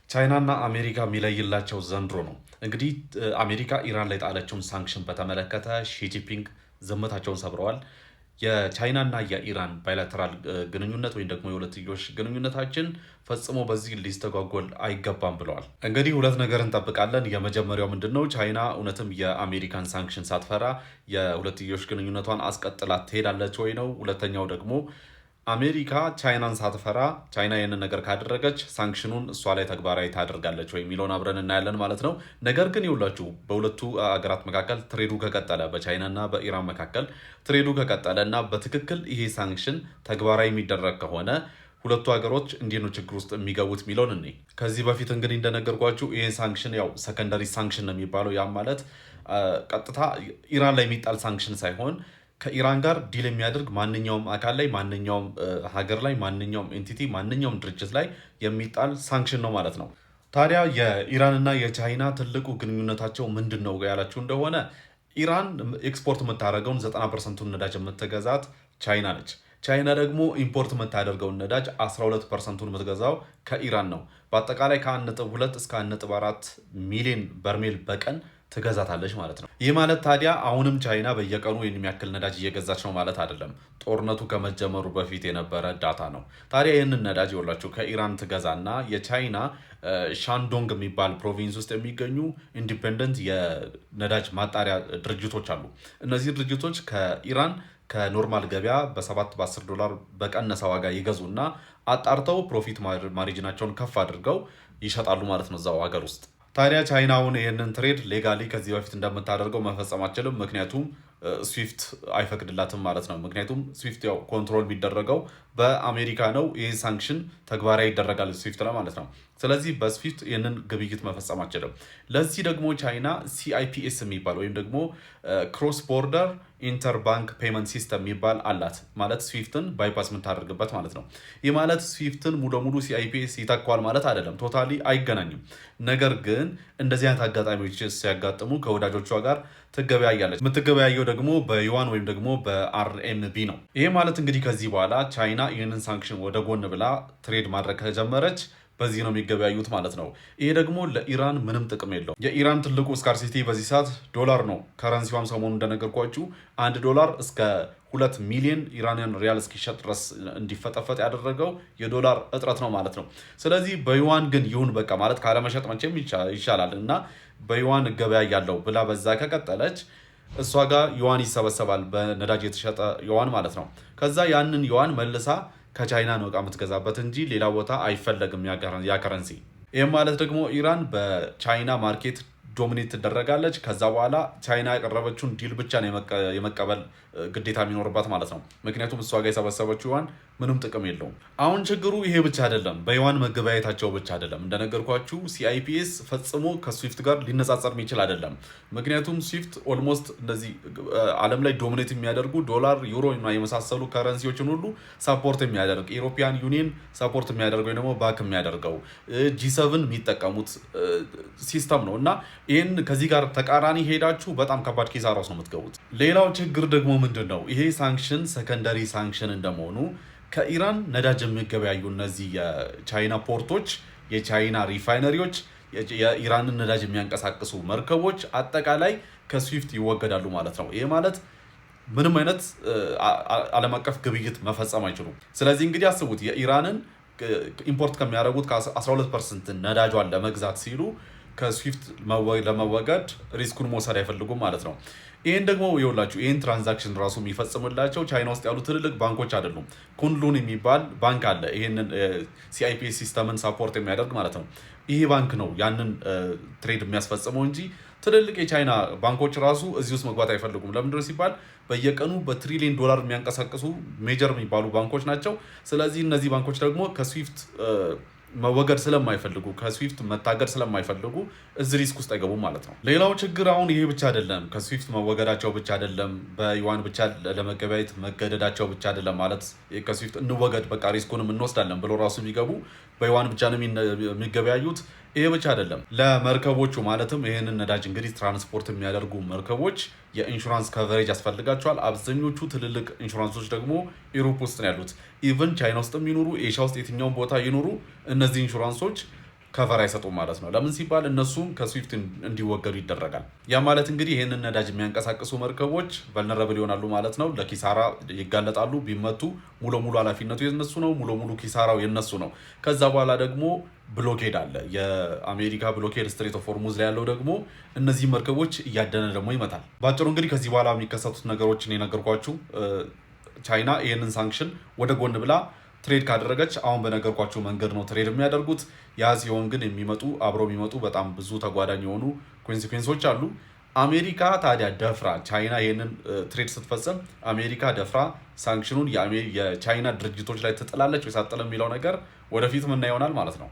ቻይናና አሜሪካ የሚለይላቸው ዘንድሮ ነው። እንግዲህ አሜሪካ ኢራን ላይ የጣለችውን sanction በተመለከተ ሺ ጂንፒንግ ዝምታቸውን ሰብረዋል። የቻይናና የኢራን bilateral ግንኙነት ወይም ደግሞ የሁለትዮሽ ግንኙነታችን ፈጽሞ በዚህ ሊስተጓጎል አይገባም ብለዋል። እንግዲህ ሁለት ነገር እንጠብቃለን። የመጀመሪያው ምንድን ነው? ቻይና እውነትም የአሜሪካን sanction ሳትፈራ የሁለትዮሽ ግንኙነቷን አስቀጥላ ትሄዳለች ወይ ነው። ሁለተኛው ደግሞ አሜሪካ ቻይናን ሳትፈራ ቻይና ይህንን ነገር ካደረገች sanction ኑን እሷ ላይ ተግባራዊ ታደርጋለች ወይ የሚለውን አብረን እናያለን ማለት ነው። ነገር ግን ይኸውላችሁ፣ በሁለቱ አገራት መካከል trade ኡ ከቀጠለ፣ በቻይና እና በኢራን መካከል trade ኡ ከቀጠለ እና በትክክል ይሄ sanction ተግባራዊ የሚደረግ ከሆነ ሁለቱ ሀገሮች እንዴት ነው ችግር ውስጥ የሚገቡት የሚለውን እኔ ከዚህ በፊት እንግዲህ እንደነገርኳችሁ ይሄ sanction ያው secondary sanction ነው የሚባለው። ያም ማለት ቀጥታ ኢራን ላይ የሚጣል sanction ሳይሆን ከኢራን ጋር deal የሚያደርግ ማንኛውም አካል ላይ፣ ማንኛውም ሀገር ላይ፣ ማንኛውም entity፣ ማንኛውም ድርጅት ላይ የሚጣል sanction ነው ማለት ነው። ታዲያ የኢራንና የቻይና ትልቁ ግንኙነታቸው ምንድን ነው ያላችሁ እንደሆነ፣ ኢራን ኤክስፖርት የምታደርገውን 90% ኡን ነዳጅ የምትገዛት ቻይና ነች። ቻይና ደግሞ import የምታደርገውን ነዳጅ 12% ኡን የምትገዛው ከኢራን ነው። በአጠቃላይ ከ1.2 እስከ 1.4 ሚሊዮን በርሜል በቀን ትገዛታለች ማለት ነው። ይህ ማለት ታዲያ አሁንም ቻይና በየቀኑ ይህን የሚያክል ነዳጅ እየገዛች ነው ማለት አይደለም። ጦርነቱ ከመጀመሩ በፊት የነበረ data ነው። ታዲያ ይህንን ነዳጅ ይኸውላችሁ ከኢራን ትገዛና የቻይና ሻንዶንግ የሚባል province ውስጥ የሚገኙ independent የነዳጅ ማጣሪያ ድርጅቶች አሉ። እነዚህ ድርጅቶች ከኢራን ከ normal ገበያ በ7 በ10 ዶላር በቀነሰ ዋጋ ይገዙና አጣርተው profit margin ኣቸውን ከፍ አድርገው ይሸጣሉ ማለት ነው እዛው ሀገር ውስጥ። ታዲያ ቻይና አሁን ይህንን trade legally ከዚህ በፊት እንደምታደርገው መፈጸም አትችልም። ምክንያቱም SWIFT አይፈቅድላትም ማለት ነው። ምክንያቱም SWIFT ያው control የሚደረገው በአሜሪካ ነው። ይህ sanction ተግባራዊ ይደረጋል SWIFT ላይ ማለት ነው። ስለዚህ በ SWIFT ይህንን ግብይት መፈጸም አትችልም። ለዚህ ደግሞ ቻይና CIPS የሚባል ወይም ደግሞ cross border interbank payment system የሚባል አላት። ማለት SWIFT ን bypass የምታደርግበት ማለት ነው። ይህ ማለት SWIFT ን ሙሉ ለሙሉ CIPS ይተካዋል ማለት አይደለም። Totally አይገናኝም። ነገር ግን እንደዚህ አይነት አጋጣሚዎች ሲያጋጥሙ ከወዳጆቿ ጋር ትገበያያለች። የምትገበያየው ደግሞ በዩዋን ወይም ደግሞ በ RMB ነው። ይሄ ማለት እንግዲህ ከዚህ በኋላ ቻይና ይህንን sanction ወደ ጎን ብላ trade ማድረግ ከጀመረች በዚህ ነው የሚገበያዩት ማለት ነው። ይሄ ደግሞ ለኢራን ምንም ጥቅም የለውም። የኢራን ትልቁ scarcity በዚህ ሰዓት ዶላር ነው። Currency ዋም ሰሞኑ እንደነገርኳችሁ 1 ዶላር እስከ 2 ሚሊዮን Iranian ሪያል እስኪሸጥ ድረስ እንዲፈጠፈጥ ያደረገው የዶላር እጥረት ነው ማለት ነው። ስለዚህ በዩዋን ግን ይሁን በቃ፣ ማለት ካለመሸጥ መቼም ይሻላል እና በዩዋን እገበያያለሁ ብላ በዛ ከቀጠለች እሷ ጋር ዩዋን ይሰበሰባል፣ በነዳጅ የተሸጠ ዩዋን ማለት ነው። ከዛ ያንን ዩዋን መልሳ ከቻይና ነው እቃ የምትገዛበት እንጂ ሌላ ቦታ አይፈለግም ያ currency። ይህም ማለት ደግሞ ኢራን በቻይና market dominate ትደረጋለች። ከዛ በኋላ ቻይና ያቀረበችውን deal ብቻ ነው የመቀበል ግዴታ የሚኖርባት ማለት ነው። ምክንያቱም እሷ ጋር የሰበሰበችው ዩዋን ምንም ጥቅም የለውም። አሁን ችግሩ ይሄ ብቻ አይደለም፣ በዩዋን መገበያየታቸው ብቻ አይደለም። እንደነገርኳችሁ CIPS ፈጽሞ ከ SWIFT ጋር ሊነጻጸር የሚችል አይደለም። ምክንያቱም SWIFT almost እንደዚህ ዓለም ላይ dominate የሚያደርጉ ዶላር፣ ዩሮ እና የመሳሰሉ currency ዎችን ሁሉ support የሚያደርግ፣ European Union support የሚያደርገው ወይ ደግሞ back የሚያደርገው፣ G7 የሚጠቀሙት system ነው እና ይህን ከዚህ ጋር ተቃራኒ ሄዳችሁ በጣም ከባድ ኪሳራ ውስጥ ነው የምትገቡት። ሌላው ችግር ደግሞ ምንድን ነው? ይሄ sanction secondary sanction እንደመሆኑ ከኢራን ነዳጅ የሚገበያዩ እነዚህ የቻይና port ኦች፣ የቻይና refinery ዎች፣ የኢራንን ነዳጅ የሚያንቀሳቅሱ መርከቦች አጠቃላይ ከ SWIFT ይወገዳሉ ማለት ነው። ይሄ ማለት ምንም አይነት ዓለም አቀፍ ግብይት መፈጸም አይችሉም። ስለዚህ እንግዲህ አስቡት፣ የኢራንን import ከሚያደርጉት ከ12% ነዳጇን ለመግዛት ሲሉ ከ SWIFT ለመወገድ risk ኡን መውሰድ አይፈልጉም ማለት ነው። ይህን ደግሞ ይኸውላችሁ ይህን transaction ራሱ የሚፈጽምላቸው ቻይና ውስጥ ያሉ ትልልቅ ባንኮች አይደሉም። ኩንሉን የሚባል ባንክ አለ፣ ይህንን CIPS system ን support የሚያደርግ ማለት ነው። ይሄ ባንክ ነው ያንን trade የሚያስፈጽመው እንጂ ትልልቅ የቻይና ባንኮች ራሱ እዚህ ውስጥ መግባት አይፈልጉም። ለምንድነው ሲባል በየቀኑ በትሪሊዮን ዶላር የሚያንቀሳቅሱ major የሚባሉ ባንኮች ናቸው። ስለዚህ እነዚህ ባንኮች ደግሞ ከ SWIFT መወገድ ስለማይፈልጉ፣ ከ SWIFT መታገድ ስለማይፈልጉ እዚህ risk ውስጥ አይገቡም ማለት ነው። ሌላው ችግር አሁን ይሄ ብቻ አይደለም፣ ከ SWIFT መወገዳቸው ብቻ አይደለም፣ በዩዋን ብቻ ለመገበያየት መገደዳቸው ብቻ አይደለም። ማለት ከ SWIFT እንወገድ በቃ risk ኡንም እንወስዳለን ብሎ ራሱ ቢገቡ በዩዋን ብቻ ነው የሚገበያዩት። ይሄ ብቻ አይደለም። ለመርከቦቹ ማለትም ይህንን ነዳጅ እንግዲህ ትራንስፖርት የሚያደርጉ መርከቦች የ insurance coverage ያስፈልጋቸዋል። አብዛኞቹ ትልልቅ ኢንሹራንሶች ደግሞ Europe ውስጥ ነው ያሉት። Even ቻይና ውስጥ የሚኖሩ፣ ኤሽያ ውስጥ የትኛውን ቦታ ይኖሩ እነዚህ ኢንሹራንሶች Cover አይሰጡም ማለት ነው። ለምን ሲባል እነሱም ከ SWIFT እንዲወገዱ ይደረጋል። ያ ማለት እንግዲህ ይህንን ነዳጅ የሚያንቀሳቅሱ መርከቦች vulnerable ይሆናሉ ማለት ነው። ለኪሳራ ይጋለጣሉ። ቢመቱ ሙሉ ሙሉ ኃላፊነቱ የነሱ ነው። ሙሉ ሙሉ ኪሳራው የነሱ ነው። ከዛ በኋላ ደግሞ blockade አለ። የአሜሪካ blockade Strait of Hormuz ላይ ያለው ደግሞ እነዚህ መርከቦች እያደነ ደግሞ ይመታል። በአጭሩ እንግዲህ ከዚህ በኋላ የሚከሰቱት ነገሮችን የነገርኳችሁ፣ ቻይና ይህንን sanction ወደ ጎን ብላ trade ካደረገች አሁን በነገርኳችሁ መንገድ ነው trade የሚያደርጉት። ያ ሲሆን ግን የሚመጡ አብረው የሚመጡ በጣም ብዙ ተጓዳኝ የሆኑ consequence ኦች አሉ። አሜሪካ ታዲያ ደፍራ ቻይና ይህንን trade ስትፈጽም አሜሪካ ደፍራ sanction ኑን የቻይና ድርጅቶች ላይ ትጥላለች ወይ አትጥልም የሚለው ነገር ወደፊት ምናየው ይሆናል ማለት ነው።